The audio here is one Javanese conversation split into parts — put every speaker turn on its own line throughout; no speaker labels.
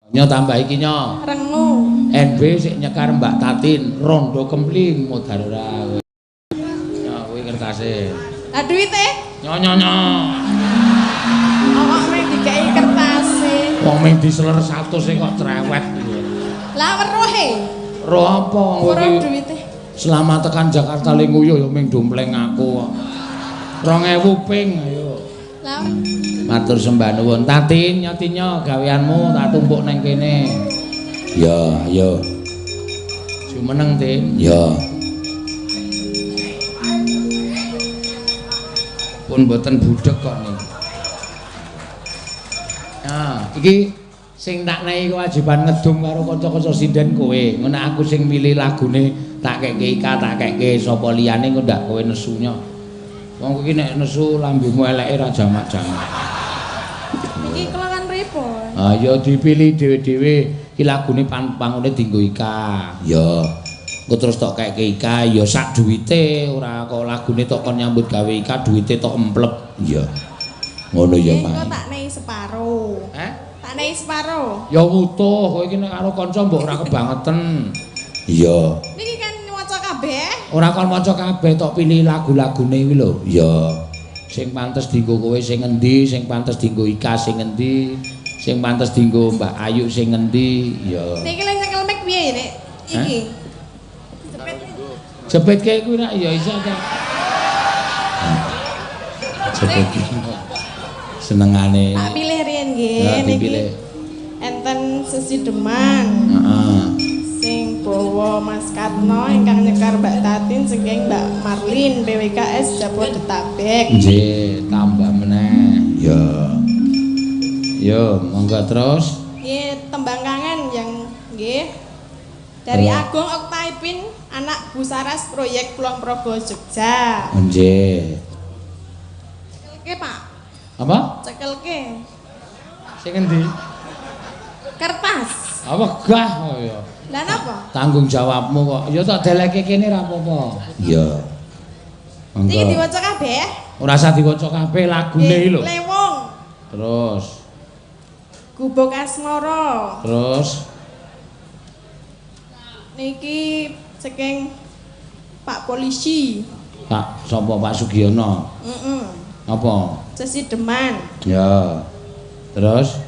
Nyo tambah iki nyo.
Rengu.
NB sik nyekar Mbak Tatin, rondo kempling modar ora. Nyo kuwi kertase.
Lah duwite?
Nyo nyo nyo.
Kok mung dikeki kertase.
Wong mung diseler 100 e kok cerewet.
Lah weruhe.
Roh apa wong kowe iki?
Duwite.
Selama tekan Jakarta le nguyuh ya mung dompleng aku kok. 2000 ping ayo.
Lah
matur sembah nuwun. Tatin nyotinyo gaweanmu tak tumpuk nang kene. Ya, ayo. Jumeneng, Tin. Ya. Pun mboten budheg kok niki. Nah, iki sing tak nehi kewajiban ngedum karo kanca-kanca sinden kowe. Ngono aku sing milih lagune tak keke Ika, tak keke sapa liyane engko ndak kowe nesunya. Wong iki nek nesu lambemu eleke ra jamak-jamak.
Iki kula kan pripun?
Ah ya dipilih dhewe-dhewe. Iki lagune pangune dienggo Ika. Ya. Engko terus tok keke Ika ya sak duwite, ora kok lagune tok kon nyambut gawe Ika duwite tok emplep. Iya. Ngono ya, Pak.
Engko tak nehi separo.
Heh?
Tak nehi separo.
Ya wutuh, kowe iki nek karo kanca mbok ora kebangeten. Iya.
Niki kan maca kabeh.
Ora kon maca kabeh tok pilih lagu-lagune kuwi lho. Iya. Sing pantes dienggo kowe sing endi, sing pantes dienggo Ika sing endi, sing pantes dienggo Mbak Ayu sing endi. Iya.
Niki lek nyekel mic piye ya, Nek? Iki. Jepit.
Jepitke kuwi rak ya iso ta. Jepit. Senengane.
Tak pilih riyen nggih niki. Enten sesideman.
Heeh.
Sing bawa Mas Katno ingkang nyekar Mbak Tatin saking Mbak Marlin PWKS Jabodetabek.
Nggih, tambah meneh. Ya. Yo, monggo terus.
Nggih, tembang kangen yang nggih. Dari Agung Oktaipin, anak Bu Saras proyek Kulon Progo Jogja.
Nggih.
Cekelke, Pak.
Apa?
Cekelke.
Sing endi?
Kertas.
Apa gah kok ya.
Lah napa?
Tanggung jawabmu kok. Ya tak deleke kene ra apa-apa. Iya. Monggo.
Iki diwaca kabeh?
Ora usah diwaca kabeh lagune iki lho.
Lewung.
Terus.
Gubuk Asmara.
Terus.
Niki saking Pak Polisi.
Pak sapa Pak Sugiono?
Heeh.
Apa?
Sesideman.
Ya. Terus.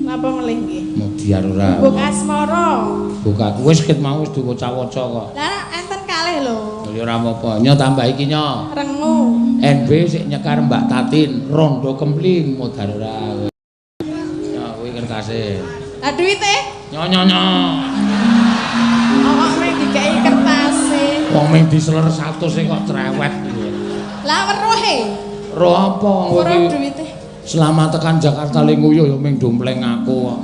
Napa melih nggih?
Mudiar ora.
Gubuk Asmara.
Buka wis ket mau wis diwaca-waca kok.
Lah enten kalih lho.
Ya ora apa-apa. Nyo tambah iki nyo.
Rengu.
NB sik nyekar Mbak Tatin, rondo kempling modar ora. Nyo kuwi kertase.
Lah duwite?
Nyo nyo nyo.
Kok mung dikeki kertase.
Wong mung diseler 100 e kok cerewet.
Lah weruhe.
Roh apa wong kowe iki?
Duwite.
Selama tekan Jakarta le nguyuh ya mung dompleng aku kok.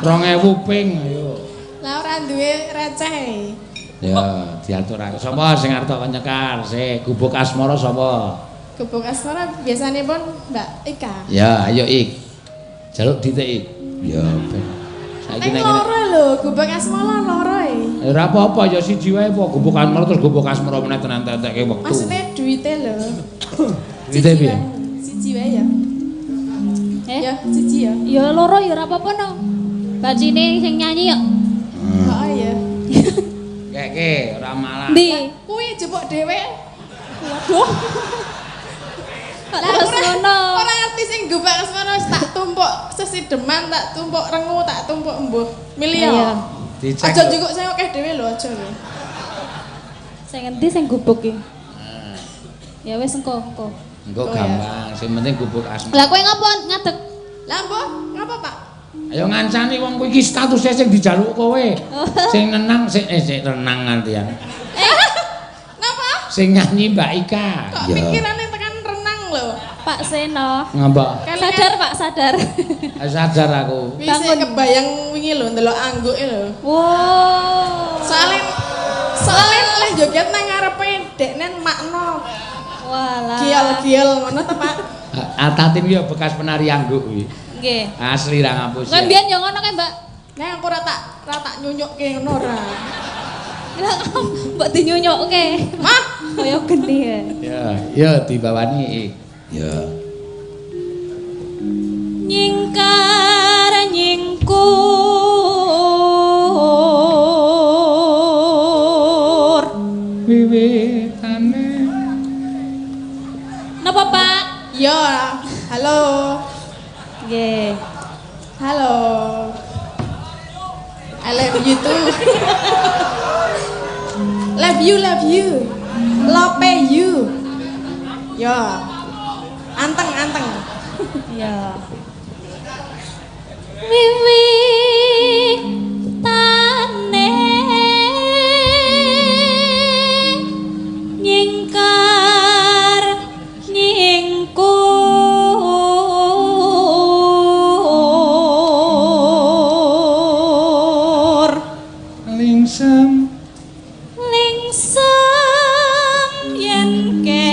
2000 ping ayo.
Lah ora duwe receh.
Ya, diatur aku. Sapa sing arep tok nyekar? Sik, Gubuk Asmara sapa?
Gubuk Asmara biasane pun Mbak Ika.
Ya, ayo Ik. Jaluk ditik Ik. Ya, ben. Saiki nek
loro lho, Gubuk Asmara loro e.
Ora apa-apa ya siji wae apa Gubuk Asmara terus Gubuk Asmara meneh tenan entek-entekke wektu.
Maksudnya duwite lho.
Duwite piye?
Siji wae ya. Ya, siji ya.
Ya loro ya ora apa-apa no. Bacine sing nyanyi yo.
Heeh ya.
Keke ora malah.
Ndi?
Kuwi jupuk dhewe.
Waduh. Terus ngono.
Ora ngerti sing Gubuk Asmara wis tak tumpuk sesideman, tak tumpuk rengu, tak tumpuk embuh. Milih ya.
Dicek.
Aja njukuk sing akeh dhewe lho, aja lho.
Sing endi sing gubuk iki? Ya wis engko, engko.
Engko gampang, sing penting Gubuk Asmara.
Lah kowe ngopo ngadeg?
Lah mbok, ngapa, Pak?
Ayo ngancani wong kowe iki statuse sing dijaluk kowe. Sing nenang sing sing renang ngantian.
Napa?
Sing nyanyi Mbak Ika.
Kok pikirane tekan renang lho.
Pak Seno.
Ngapa?
Sadar, Pak, sadar.
Sadar aku.
Wis kebayang wingi lho ndelok angguke lho.
Wow.
Soale leh joget nang ngarepe deknen makno.
Walah.
Giel-giel ngono ta, Pak?
Tatin kuwi bekas penari angguk kuwi.
Nggih.
Asli ra ngapusi.
Kowe mbiyen ya ngono kae, Mbak.
Nek aku ora tak nyunyukke ngono ora.
Lah mbok dinyunyukke.
Mah,
kaya geni ya.
Ya, ya dibawani. Ya.
Nyingkar
Halo. I love you too. Love you, love you. Love you. Ya. Anteng, anteng.
Ya. Wiwi tane nyingkar nyingkur
lingsem
lingsem yen ke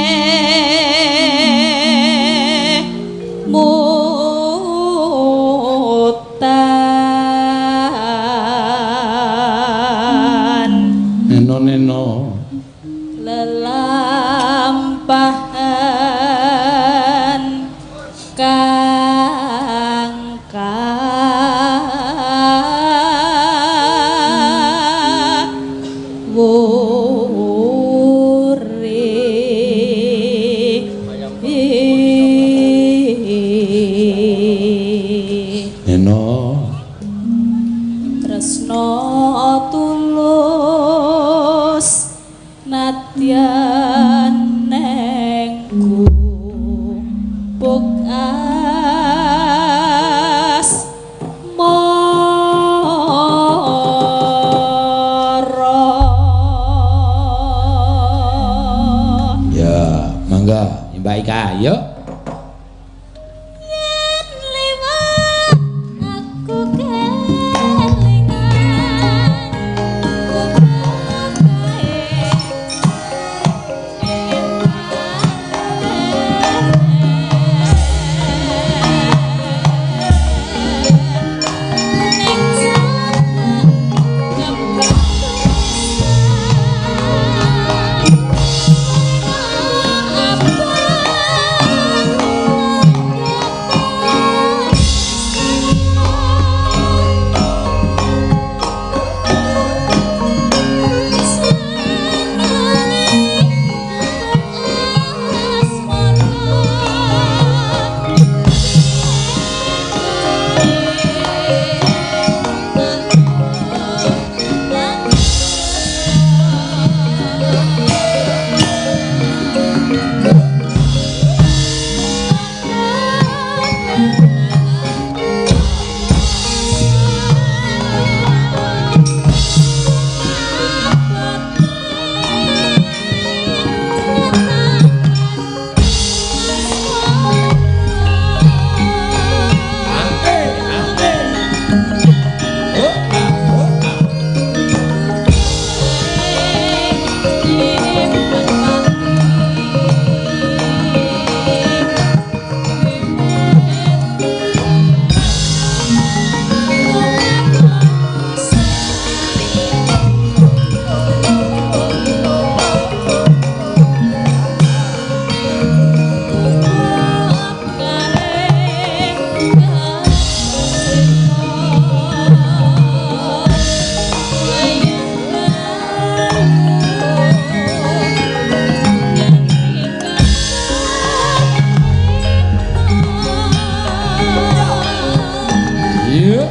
mutan
neno neno
lelampahan kang kawuri.
Neno
tresno tulus nadyan neng gubuk asmara.
Ya, mangga Mbak Ika, yuk.
Yen liwat aku kelingan gubuk kae ning
Ante, ante. Oh, ah, oh, ah. Iya.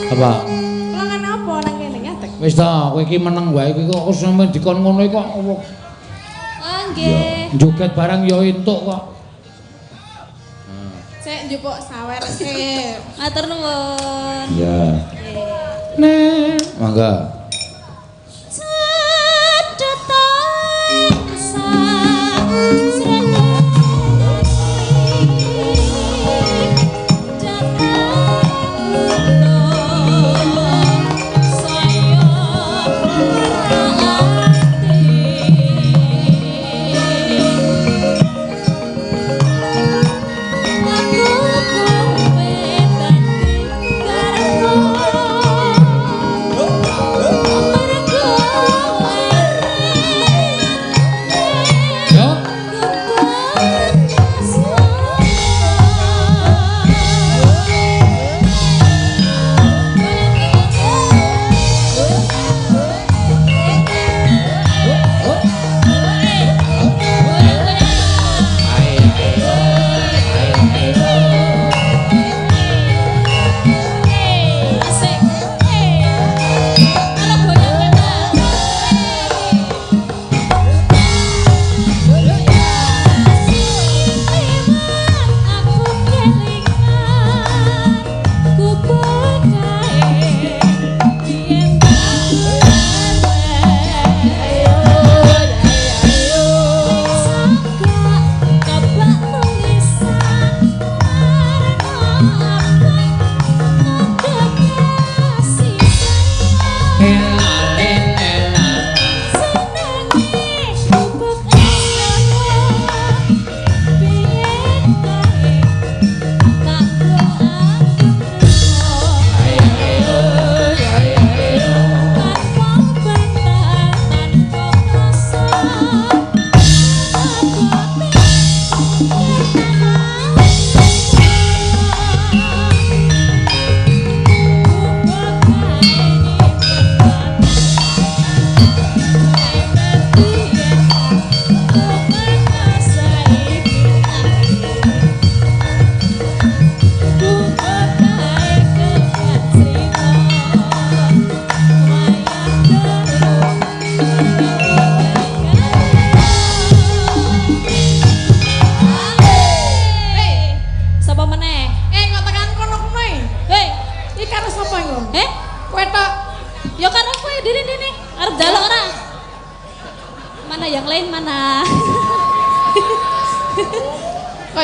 Pak,
Apa?
kula apa nang kene ngadeg?
Wis ta, kowe iki meneng wae iki kok sampe dikon ngono iki kok.
Oh, nggih.
Joget barang ya entuk kok.
Sik njupuk sawer sik.
Matur nuwun.
Iya. Nek, mangga.
Cedhetan srana
Oh,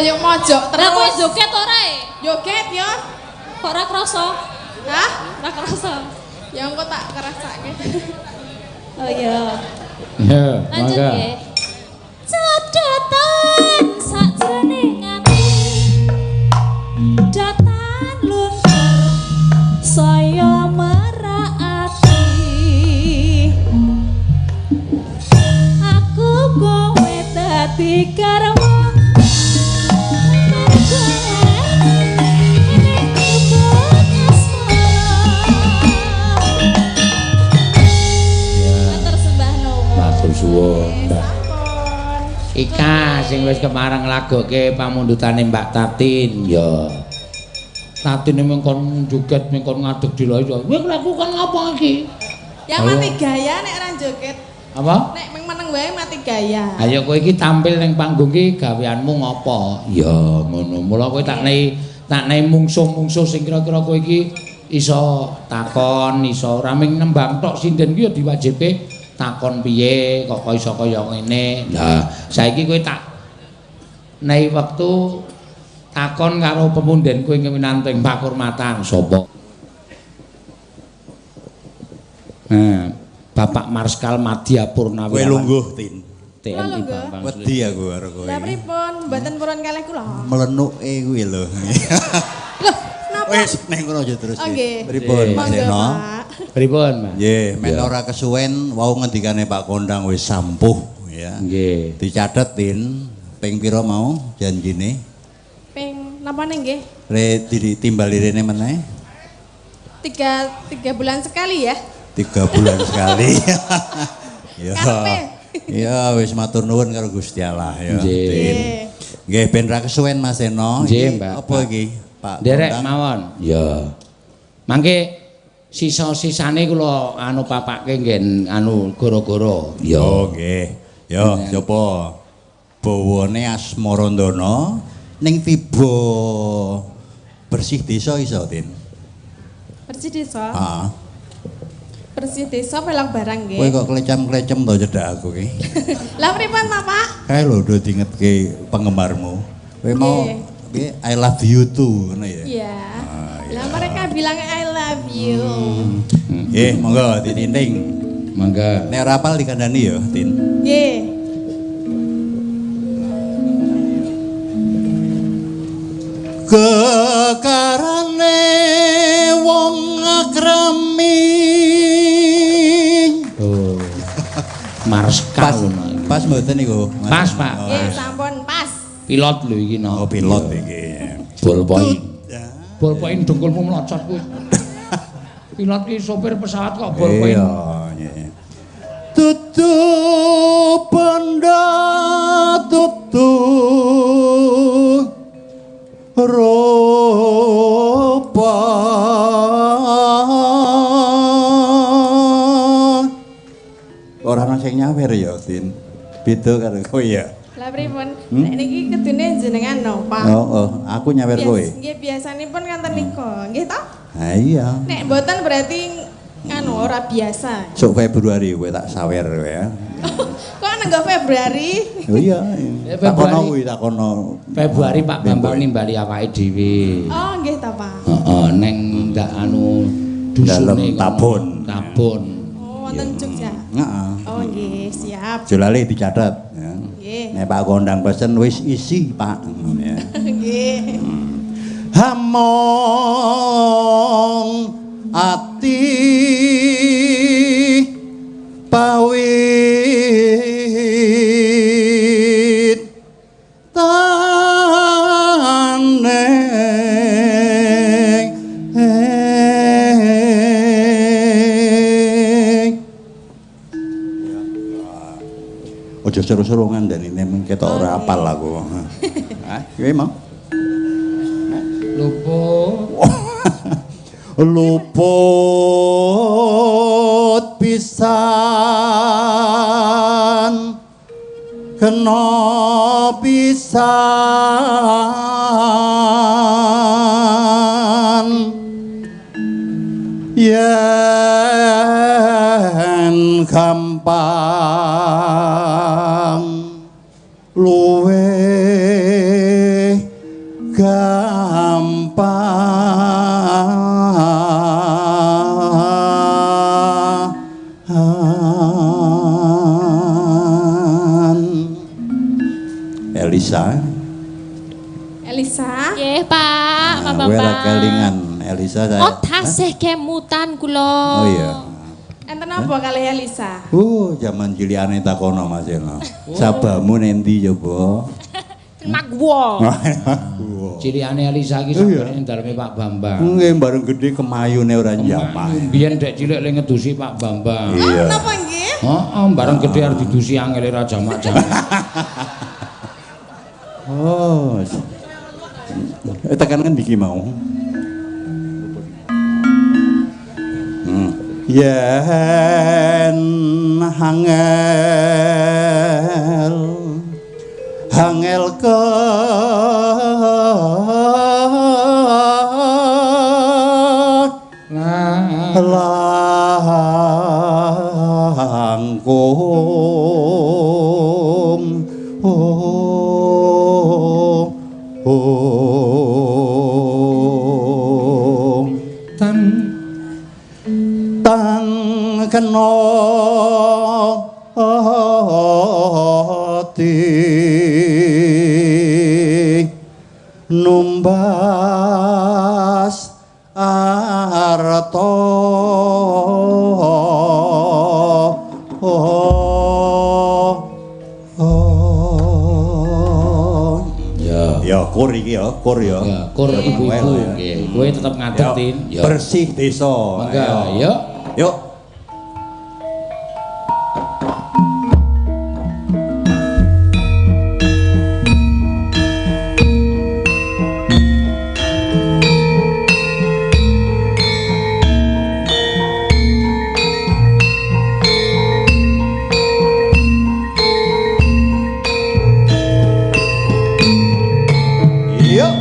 Lah yuk mojok terus.
Lah kowe joget ora e?
Joget ya.
Kok ora krasa?
Hah?
Ora krasa.
Ya engko tak kerasake.
Oh iya.
Ya,
lanjut nggih. Cedatan sakjroning ati. Datan luntur saya merak ati. Aku kowe dadi garwa.
Ika sing wis kemarang lagoke pamundhutane Mbak Tatin ya. Tatine mengkon joget mengkon ngadeg diloi. Kowe lakukan apa iki?
Ya mati gaya nek ora joget.
Apa?
Nek meng meneng wae mati gaya.
Ayo kowe iki tampil ning panggung iki gaweanmu ngopo? Ya ngono. Mula kowe tak nei mungsuh-mungsuh sing kira-kira kowe iki iso takon, iso ora mung nembang tok sinden ki ya diwajibke takon piye kok iso kaya ngene. Lah saiki kowe tak nei wektu takon karo pemunden kowe ing winanting pakurmatan sapa? Nah, Bapak Marskal Madya Purnawirawan.
Kowe lungguh, Tin.
TNI Bambang.
Wedi aku karo kowe.
Lah pripun? Mboten purun kalih kula.
Mlenuke kuwi lho.
Loh, napa?
Wis neng kono aja terus.
Nggih.
Pripun, Mas Seno?
Pripun, Mas?
Nggih, men ora kesuwen wau ngendikane Pak Kondang wis sampuh ya.
Nggih.
Dicatet, Tin, ping pira mau janjine?
Ping napa nggih?
Re ditimbali rene meneh.
3 bulan sekali ya.
3 bulan sekali. Ya. Ya wis matur nuwun karo Gusti Allah ya.
Nggih.
Nggih ben ra kesuwen Mas Seno.
Nggih, Mbak.
Apa iki? Pak
Nderek mawon. Ya. Mangke sisa-sisane kula anu papake nggen anu goro-goro.
Ya. Oh nggih. Ya, sapa? Bawane Asmarandana ning tiba bersih desa iso, Tin.
Bersih desa?
Heeh.
Bersih desa pelok barang nggih.
Kowe kok klecam-klecem to cedhak aku ki.
Lah pripun ta, Pak?
Kae lho do dingetke penggemarmu. Kowe mau piye I love you too ngono ya.
Iya. Lah mereka bilang I love you.
Nggih, monggo ditinting.
Monggo.
Nek ora apal dikandani ya, Tin.
Nggih.
Kekarane wong akrami.
Oh. Marskal ngono.
Pas mboten niku.
Pas, Pak.
Nggih, sampun pas.
Pilot lho iki no.
Oh, pilot iki.
Ballpoint. Ballpoint dengkulmu mlocot kuwi. Pilot ki sopir pesawat kok ballpoint.
Iya, tutu benda tutu rupa. Ora ana sing nyawer ya, Tin. Beda karo kowe ya.
Lah pripun? Nek niki kudune jenengan no, Pak.
Oh, aku nyawer kowe.
Nggih, biasanipun kanten nika. Nggih to?
Ha iya.
Nek mboten berarti nganu ora biasa.
Sok Februari kowe tak sawer kowe ya.
Kok nenggo Februari?
Oh iya. Tak kono kuwi, tak kono.
Februari Pak Bambang nimbali awake dhewe.
Oh, nggih ta, Pak.
Heeh, neng ndak anu dusune
Tabon.
Tabon.
Oh, wonten Jogja.
Heeh.
Oh, nggih, siap.
Aja lali dicatet ya.
Nggih.
Nek Pak Kondang pesen wis isi, Pak. Ya.
Nggih.
Hamong ati pawit tane ojo seru-seru ngandani nek ketok ora apal aku. Hah, piye mau?
Luput.
Luput pisan kena pisan yen gampang luweh tempahan. Elisa.
Elisa.
Nggih, Pak, Pak
Kowe
Bambang.
ora kelingan Elisa saya.
Oh, tasih kemutan kula.
Oh iya.
Enten apa kalih Elisa?
Jaman cilikane takono Mas Eno. Sabamu nendi coba?
Magwo.
Cilikane Elisa iki sampe ning daleme Pak Bambang.
Nggih, bareng gedhe kemayune ora njamah.
Biyen dek cilik le ngedusi Pak Bambang.
Iya.
Oh, napa nggih?
Heeh, bareng gedhe arep didusi angele ra jamak-jamak.
Oh. Tekan kan iki mau. Yen angel angel ke langkung oh oh
tan
tan kena ati numbas arta
ya.
Ya kur iki ya, kur ya.
Ya, kur ibu-ibu nggih. Kowe tetep ngadeg, Tin. Ya.
Bersih desa.
Mangga, yuk.
Yuk. Yuk.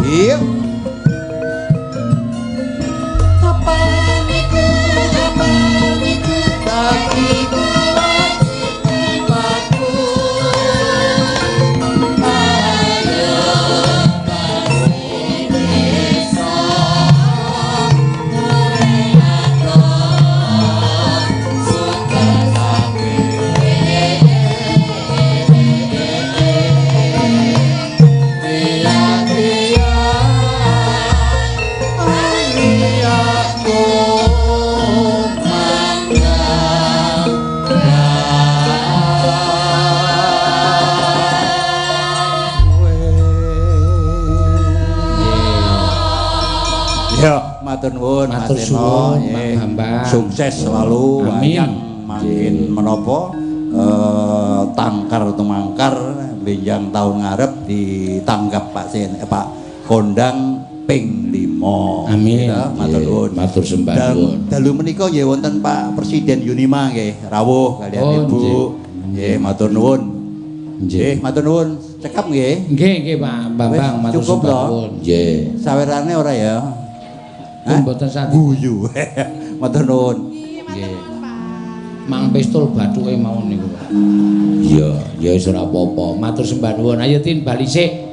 Yuk. Ya, matur nuwun Mas
Matur
Eno.
suwun, Pak
Nggih.
Bambang.
Sukses selalu.
Amin.
Wayang makin menapa tangkar tumangkar benjang tahun ngarep ditanggap Pak Sen, Pak Kondang ping 5.
Amin.
Gitu, matur nuwun.
Matur sembah nuwun.
Dalu menika nggih wonten Pak Presiden Yunima nggih, rawuh kaliyan
Oh,
Ibu. Nggih, matur nuwun.
Nggih.
Nggih, matur nuwun. Cekap nggih.
Nggih, nggih Pak Bambang,
Wis,
matur
cukup
sembah
toh?
nuwun. Nggih.
Sawerane ora ya?
Pun mboten sandi.
Guyu. Matur nuwun.
Nggih, matur nuwun, Pak.
Mang pistol bathuke mawon niku, Pak. Iya, ya wis ora apa-apa. Matur sembah nuwun. Ayo Tin bali sik.